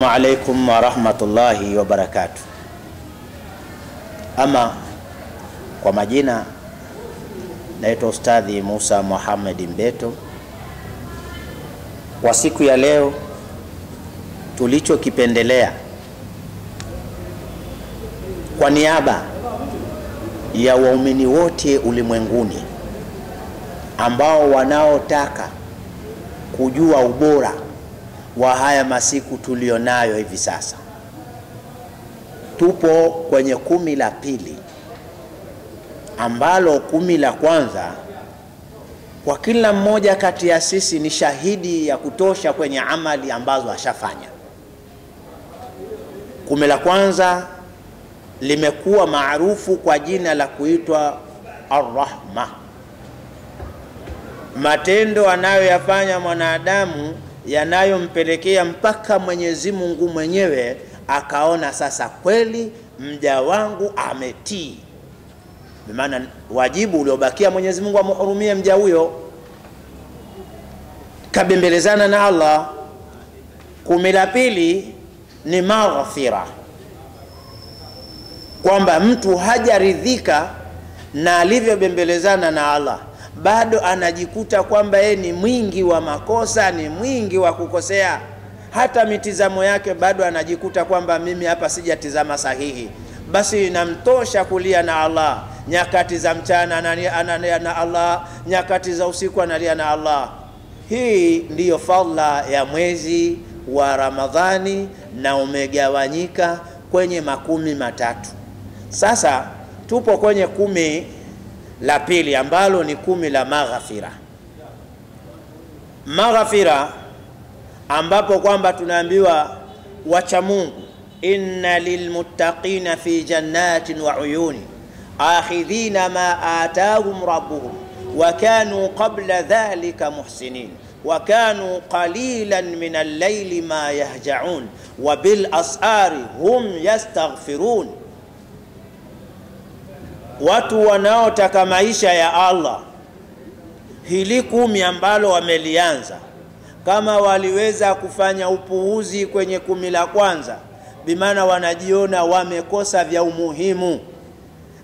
Alaikum wa rahmatullahi wa barakatuh. Ama kwa majina naitwa Ustadhi Musa Muhammad Mbeto. Kwa siku ya leo tulichokipendelea kwa niaba ya waumini wote ulimwenguni ambao wanaotaka kujua ubora wa haya masiku tulionayo hivi sasa, tupo kwenye 10 la pili, ambalo 10 la kwanza kwa kila mmoja kati ya sisi ni shahidi ya kutosha kwenye amali ambazo ashafanya. 10 la kwanza limekuwa maarufu kwa jina la kuitwa Ar-Rahma. Matendo anayoyafanya mwanadamu yanayompelekea mpaka Mwenyezi Mungu mwenyewe akaona sasa kweli mja wangu ametii. Maana wajibu uliobakia Mwenyezi Mungu amhurumie mja huyo, kabembelezana na Allah. 10 la pili ni maghfira, kwamba mtu hajaridhika na alivyobembelezana na Allah, bado anajikuta kwamba yeye ni mwingi wa makosa, ni mwingi wa kukosea. Hata mitizamo yake bado anajikuta kwamba mimi hapa sijatizama sahihi. Basi inamtosha kulia na Allah nyakati za mchana, analia na Allah nyakati za usiku, analia na Allah. Hii ndiyo fadhila ya mwezi wa Ramadhani, na umegawanyika kwenye makumi 3. Sasa tupo kwenye 10 la pili ambalo ni 10 la maghfira. Maghfira ambapo kwamba tunaambiwa wacha Mungu, inna lilmuttaqina fi jannatin wa uyuni akhidhina ma atahum rabbuhum wa kanu qabla dhalika muhsinin wa kanu qalilan min al-layli ma yahja'un wa bil asari hum yastaghfirun. Watu wanaotaka maisha ya Allah, hili 10 ambalo wamelianza, kama waliweza kufanya upuuzi kwenye 10 la kwanza, bimaana wanajiona wamekosa vya umuhimu,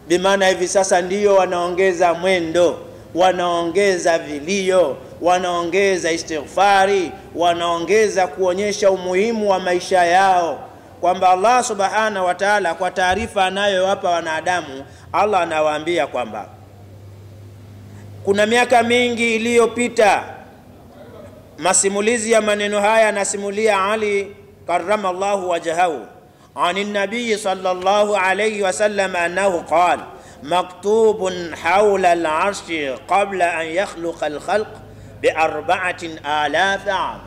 bimaana hivi sasa ndiyo wanaongeza mwendo, wanaongeza vilio, wanaongeza istighfari, wanaongeza kuonyesha umuhimu wa maisha yao, kwamba Allah subhanahu wa ta'ala kwa taarifa anayowapa wanadamu, Allah anawaambia kwamba kuna miaka mingi iliyopita. Masimulizi ya maneno haya anasimulia Ali karramallahu wajhahu anin nabii sallallahu alayhi wasallam annahu qala maktubun hawla al-arshi qabla an yakhluqa al-khalq bi 4000 am,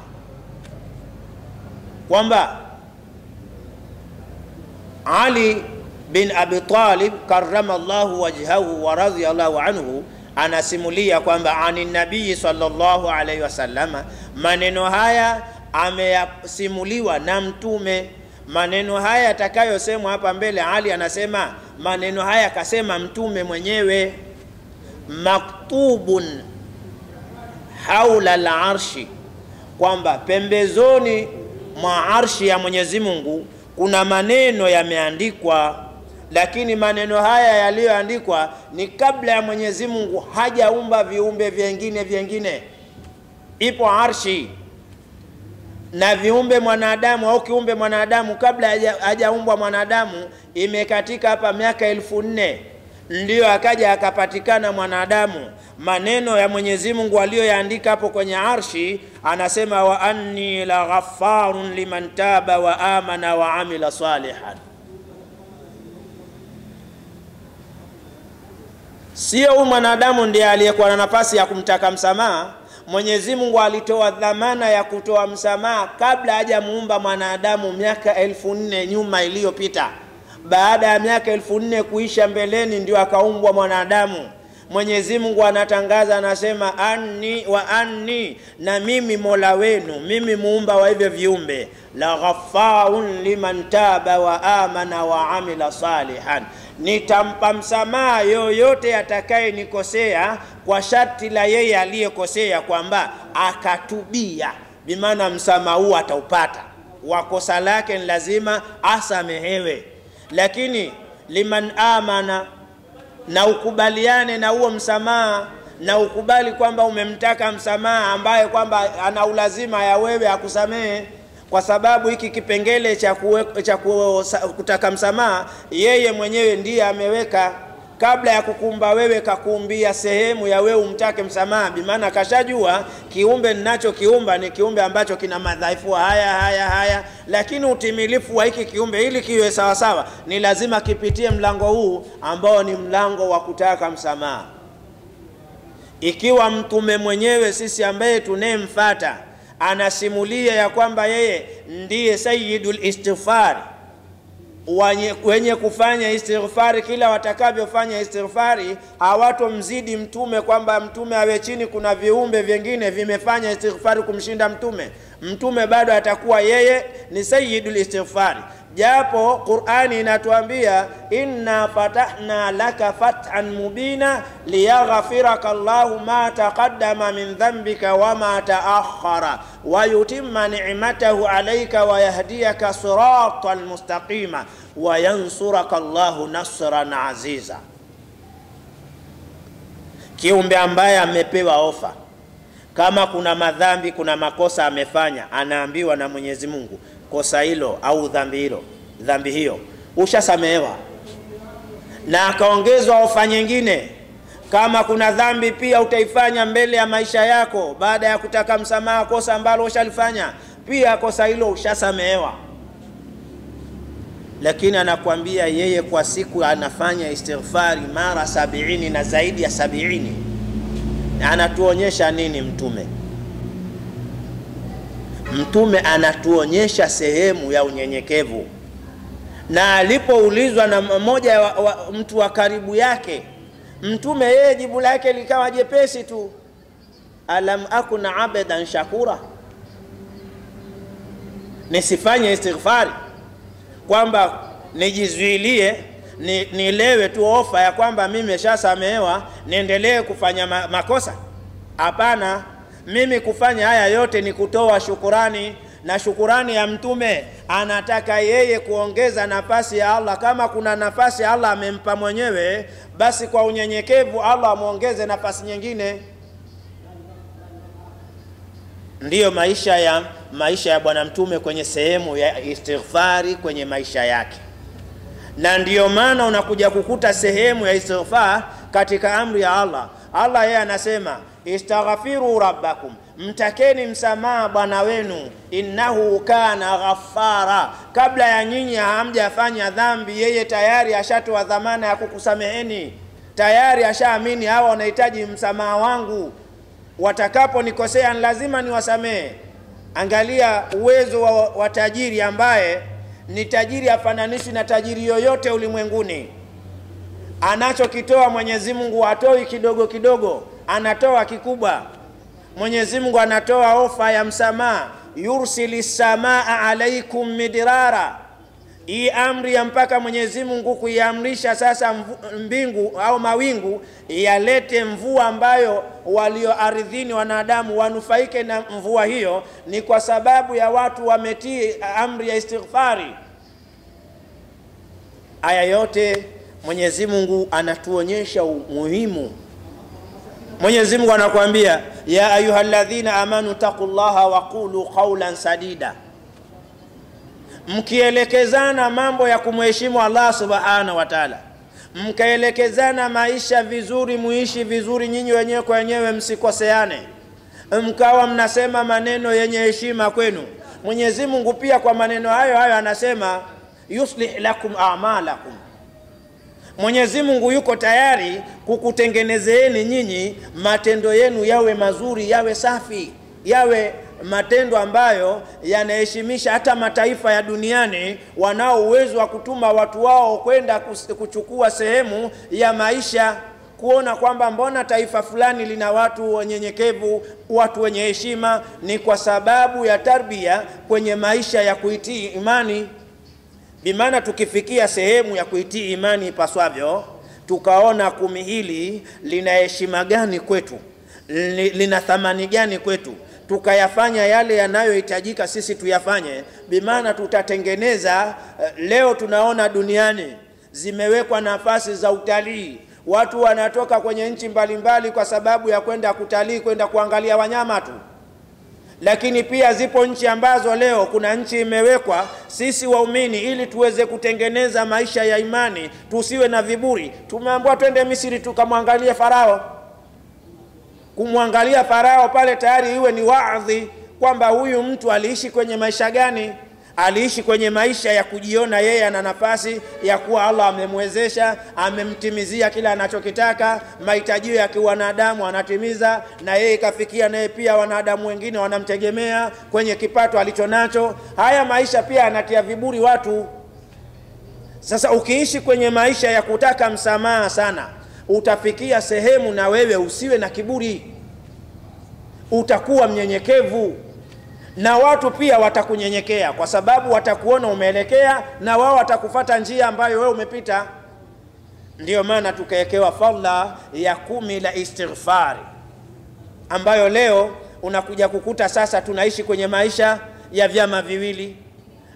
kwamba Ali bin Abi Talib karramallahu wajhahu wa radhiyallahu anhu anasimulia kwamba anin nabii sallallahu alayhi wasallam, maneno haya ameyasimuliwa na mtume. Maneno haya atakayosemwa hapa mbele, Ali anasema maneno haya akasema mtume mwenyewe, maktubun haula al-arshi, kwamba pembezoni mwa arshi ya Mwenyezi Mungu kuna maneno yameandikwa, lakini maneno haya yaliyoandikwa ni kabla ya Mwenyezi Mungu hajaumba viumbe vingine. Ipo arshi na viumbe mwanadamu au kiumbe mwanadamu kabla hajaumbwa mwanadamu, imekatika hapa miaka 4000 ndio akaja akapatikana mwanadamu. Maneno ya Mwenyezi Mungu aliyoyaandika hapo kwenye arshi, anasema wa anni la ghaffarun liman taba wa amana wa amila salihan. Sio huyu mwanadamu ndiye aliyekuwa na nafasi ya kumtaka msamaha. Mwenyezi Mungu alitoa dhamana ya kutoa msamaha kabla hajamuumba mwanadamu miaka 4000 nyuma iliyopita. Baada ya miaka 4000 kuisha mbeleni ndio akaumbwa mwanadamu. Mwenyezi Mungu anatangaza, anasema anni wa anni, na mimi Mola wenu, mimi muumba wa hivyo viumbe, la ghaffarun liman taba wa amana wa amila salihan, nitampa msamaha yoyote atakayenikosea kwa sharti la yeye aliyekosea kwamba akatubia, bimaana msamaha huu ataupata. wa kosa lake ni lazima asamehewe. Lakini liman amana, na ukubaliane na huo msamaha, na ukubali kwamba umemtaka msamaha ambaye kwamba ana ulazima ya wewe akusamehe, kwa sababu hiki kipengele cha kutaka msamaha yeye mwenyewe ndiye ameweka. Kabla ya kukumba wewe kakuumbia sehemu ya wewe umtake msamaha, bimaana kashajua kiumbe ninacho kiumba ni kiumbe ambacho kina madhaifu haya haya haya, lakini utimilifu wa hiki kiumbe ili kiwe sawa sawa ni lazima kipitie mlango huu ambao ni mlango wa kutaka msamaha. Ikiwa mtume mwenyewe sisi ambaye tunemfuata anasimulia ya kwamba yeye ndiye sayyidul istighfar, wenye kufanya istighfari kila watakavyofanya istighfari hawatomzidi mtume, kwamba mtume awe chini, kuna viumbe vingine vimefanya istighfari kumshinda mtume. Mtume bado atakuwa yeye ni sayyidul istighfari, japo Qur'ani inatuambia inna fatahna laka fathan mubina liyaghfiraka Allahu ma taqaddama min dhanbika wa ma ta'akhkhara wa yutimma ni'matahu alayka wa yahdiyaka siratan mustaqima wa yansuraka Allahu nasran aziza. Kiumbe ambaye amepewa ofa, kama kuna madhambi, kuna makosa amefanya, anaambiwa na Mwenyezi Mungu kosa hilo au dhambi hilo, dhambi hiyo ushasamehewa. Na akaongezwa ofa nyingine, kama kuna dhambi pia utaifanya mbele ya maisha yako baada ya kutaka msamaha kosa ambalo ushalifanya, pia kosa hilo ushasamehewa. Lakini anakuambia yeye kwa siku anafanya istighfari mara 70 na zaidi ya 70. Anatuonyesha nini mtume? Mtume anatuonyesha sehemu ya unyenyekevu. Na alipoulizwa na mmoja mtu wa karibu yake, mtume yeye jibu lake likawa jepesi tu, alam akun abdan shakura, nisifanye istighfari, kwamba nijizuilie, nilewe tu ofa ya kwamba mimi nimeshasamehewa niendelee kufanya makosa? Hapana, mimi kufanya haya yote ni kutoa shukurani, na shukurani ya mtume anataka yeye kuongeza nafasi ya Allah. Kama kuna nafasi Allah amempa mwenyewe, basi kwa unyenyekevu Allah amuongeze nafasi nyingine. Ndiyo maisha ya bwana mtume kwenye sehemu ya istighfari kwenye maisha yake. Na ndiyo maana unakuja kukuta sehemu ya istighfar katika amri ya Allah. Allah yeye anasema istaghfiru rabbakum, mtakeni msamaha bwana wenu, innahu kana ghaffara. Kabla ya nyinyi hamjafanya dhambi, yeye tayari ashatoa dhamana ya kukusameheni, tayari ashaamini hawa wanahitaji msamaha wangu, watakapo nikosea lazima niwasamehe. Angalia uwezo wa tajiri ambaye ni tajiri afananishi na tajiri yoyote ulimwenguni. Anachokitoa Mwenyezi Mungu hatoi kidogo kidogo, anatoa kikubwa. Mwenyezi Mungu anatoa ofa ya msamaha, yursili samaa alaikum midrara. Hii amri ya mpaka Mwenyezi Mungu kuiamrisha sasa mbingu au mawingu yalete mvua ambayo walio ardhini wanadamu wanufaike na mvua hiyo, ni kwa sababu ya watu wametii amri ya istighfari. Aya yote Mwenyezi Mungu anatuonyesha umuhimu. Mwenyezi Mungu anakuambia ya ayyuhalladhina amanu taqullaha wa qulu qawlan sadida, mkielekezana mambo ya kumheshimu Allah subhanahu wa ta'ala, mkaelekezana maisha vizuri, muishi vizuri nyinyi wenyewe kwa wenyewe, msikoseane, mkawa mnasema maneno yenye heshima kwenu. Mwenyezi Mungu pia kwa maneno hayo hayo anasema yuslih lakum a'malakum. Mwenyezi Mungu yuko tayari kukutengenezeeni nyinyi matendo yenu yawe mazuri, yawe safi, yawe matendo ambayo yanaheshimisha hata mataifa ya duniani wanao uwezo wa kutuma watu wao kwenda kuchukua sehemu ya maisha, kuona kwamba mbona taifa fulani lina watu wanyenyekevu, watu wenye heshima. Ni kwa sababu ya tarbia kwenye maisha ya kuitii imani. Bimaana tukifikia sehemu ya kuitii imani ipaswavyo, tukaona kumi hili lina heshima gani kwetu, lina thamani gani kwetu, tukayafanya yale yanayohitajika sisi tuyafanye, bimaana tutatengeneza. Leo tunaona duniani zimewekwa nafasi za utalii, watu wanatoka kwenye nchi mbalimbali kwa sababu ya kwenda kutalii, kwenda kuangalia wanyama tu. Lakini pia zipo nchi ambazo leo kuna nchi imewekwa sisi waumini ili tuweze kutengeneza maisha ya imani, tusiwe na viburi. Tumeambiwa twende Misri tukamwangalie Farao. Kumwangalia Farao pale tayari iwe ni waadhi kwamba huyu mtu aliishi kwenye maisha gani. Aliishi kwenye maisha ya kujiona yeye ana nafasi ya kuwa Allah amemwezesha, amemtimizia kila anachokitaka, mahitaji ya kiwanadamu anatimiza, na yeye ikafikia naye pia wanadamu wengine wanamtegemea kwenye kipato alichonacho. Haya maisha pia anatia viburi watu. Sasa ukiishi kwenye maisha ya kutaka msamaha sana, utafikia sehemu na wewe usiwe na kiburi, utakuwa mnyenyekevu, na watu pia watakunyenyekea kwa sababu watakuona umeelekea, na wao watakufuata njia ambayo wewe umepita. Ndiyo maana tukawekewa fadhila ya 10 la istighfari, ambayo leo unakuja kukuta sasa tunaishi kwenye maisha ya vyama viwili,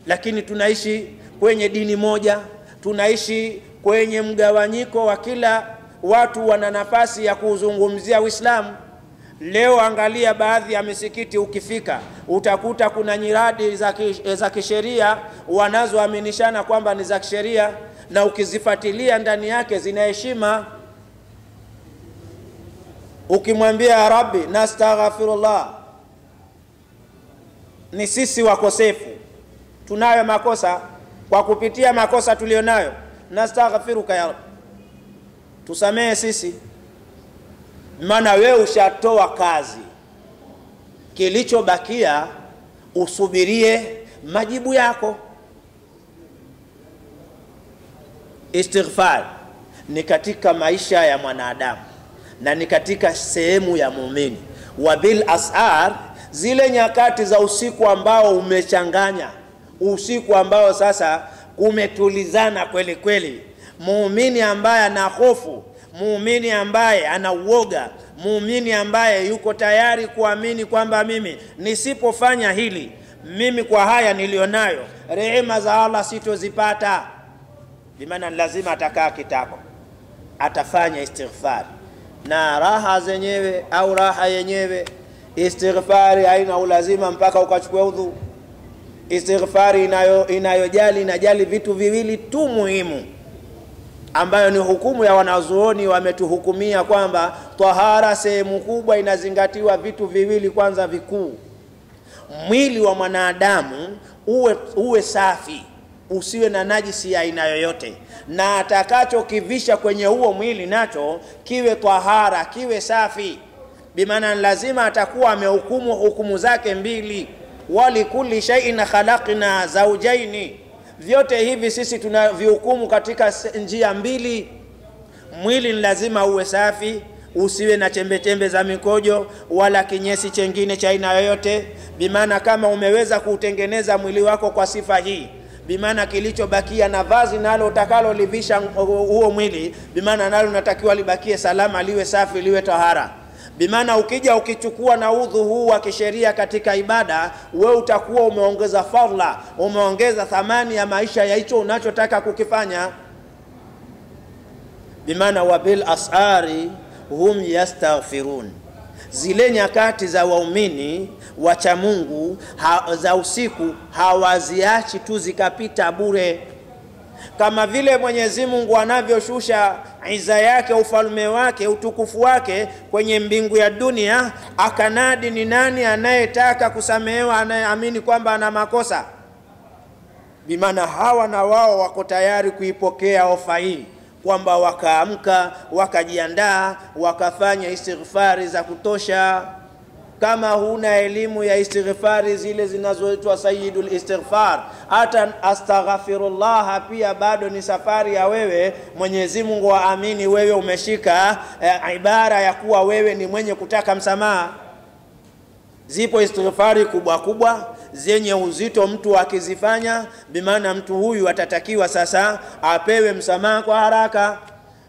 lakini tunaishi kwenye dini moja, tunaishi kwenye mgawanyiko wa kila watu wana nafasi ya kuzungumzia Uislamu. Leo angalia baadhi ya misikiti ukifika, utakuta kuna nyiradi za kisheria wanazoaminishana kwamba ni za kisheria, na ukizifuatilia ndani yake zina heshima. Ukimwambia Rabbi nastaghfirullah, ni sisi wakosefu, tunayo makosa, kwa kupitia makosa tulionayo, nastaghfiruka ya Rabbi, tusamehe sisi. Maana wewe ushatoa kazi, kilichobakia usubirie majibu yako. Istighfar ni katika maisha ya mwanadamu na ni katika sehemu ya muumini. Wabil asar, zile nyakati za usiku ambao umechanganya, usiku ambao sasa umetulizana kweli kweli, muumini ambaye ana hofu, muumini ambaye ana uoga, muumini ambaye yuko tayari kuamini kwamba mimi nisipofanya hili, mimi kwa haya nilionayo rehema za Allah sitozipata, bimaana lazima atakaa kitako, atafanya istighfar. Na raha zenyewe au raha yenyewe, istighfari haina ulazima mpaka ukachukue udhu. Istighfari inayojali inajali vitu viwili tu muhimu, ambayo ni hukumu ya wanazuoni wametuhukumia kwamba tahara sehemu kubwa inazingatiwa vitu viwili kwanza vikuu. Mwili wa mwanadamu uwe safi, usiwe na najisi ya aina yoyote, na atakachokivisha kwenye huo mwili nacho kiwe tahara, kiwe safi. Bimaana lazima atakuwa amehukumu hukumu zake mbili, walikuli shay'in khalaqna zawjaini. Vyote hivi sisi tunavihukumu katika njia mbili. Mwili ni lazima uwe safi, usiwe na chembe-chembe za mikojo wala kinyesi chengine cha aina yoyote. Bimaana kama umeweza kuutengeneza mwili wako kwa sifa hii, bimaana kilichobakia na vazi nalo utakalolivisha huo mwili, bimaana nalo unatakiwa libakie salama, liwe safi, liwe tahara. Bimaana ukija ukichukua na udhu huu wa kisheria katika ibada, wewe utakuwa umeongeza fadhila, umeongeza thamani ya maisha ya hicho unachotaka kukifanya. Bimaana wabil asari hum yastaghfirun, zile nyakati za waumini wacha Mungu za usiku hawaziachi tu zikapita bure. Kama vile Mwenyezi Mungu anavyoshusha iza yake, ufalme wake, utukufu wake kwenye mbingu ya dunia, akanadi ni nani anayetaka kusamehewa, anayeamini kwamba ana makosa. Bimaana hawa na wao wako tayari kuipokea ofa hii, kwamba wakaamka, wakajiandaa, wakafanya istighfari za kutosha. Kama huna elimu ya istighfari zile zinazoitwa sayyidul istighfar, hata astaghfirullah pia bado ni safari ya wewe Mwenyezi Mungu aamini wewe umeshika ibara ya kuwa wewe ni mwenye kutaka msamaha. Zipo istighfari kubwa kubwa zenye uzito mtu akizifanya, bimaana mtu huyu atatakiwa sasa apewe msamaha kwa haraka.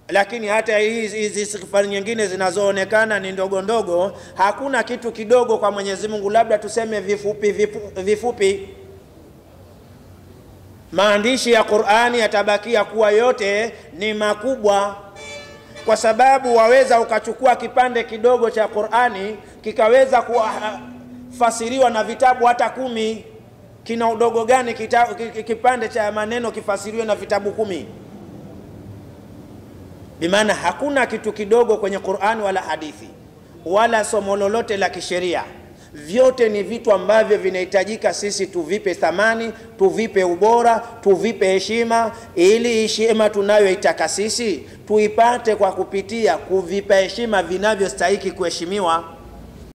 Lakini hata hizi istighfar nyingine zinazoonekana ni ndogo ndogo, hakuna kitu kidogo kwa Mwenyezi Mungu, labda tuseme vifupi vifupi. Maandishi ya Qur'ani yatabakia kuwa yote ni makubwa, kwa sababu waweza ukachukua kipande kidogo cha Qur'ani kikaweza kufasiriwa na vitabu hata 10. Kina udogo gani kipande cha maneno kifasiriwe na vitabu 10? Bimaana hakuna kitu kidogo kwenye Qur'an wala hadithi wala somo lolote la kisheria. Vyote ni vitu ambavyo vinahitajika sisi tuvipe thamani, tuvipe ubora, tuvipe heshima, ili heshima tunayoitaka sisi tuipate kwa kupitia kuvipa heshima vinavyostahili kuheshimiwa.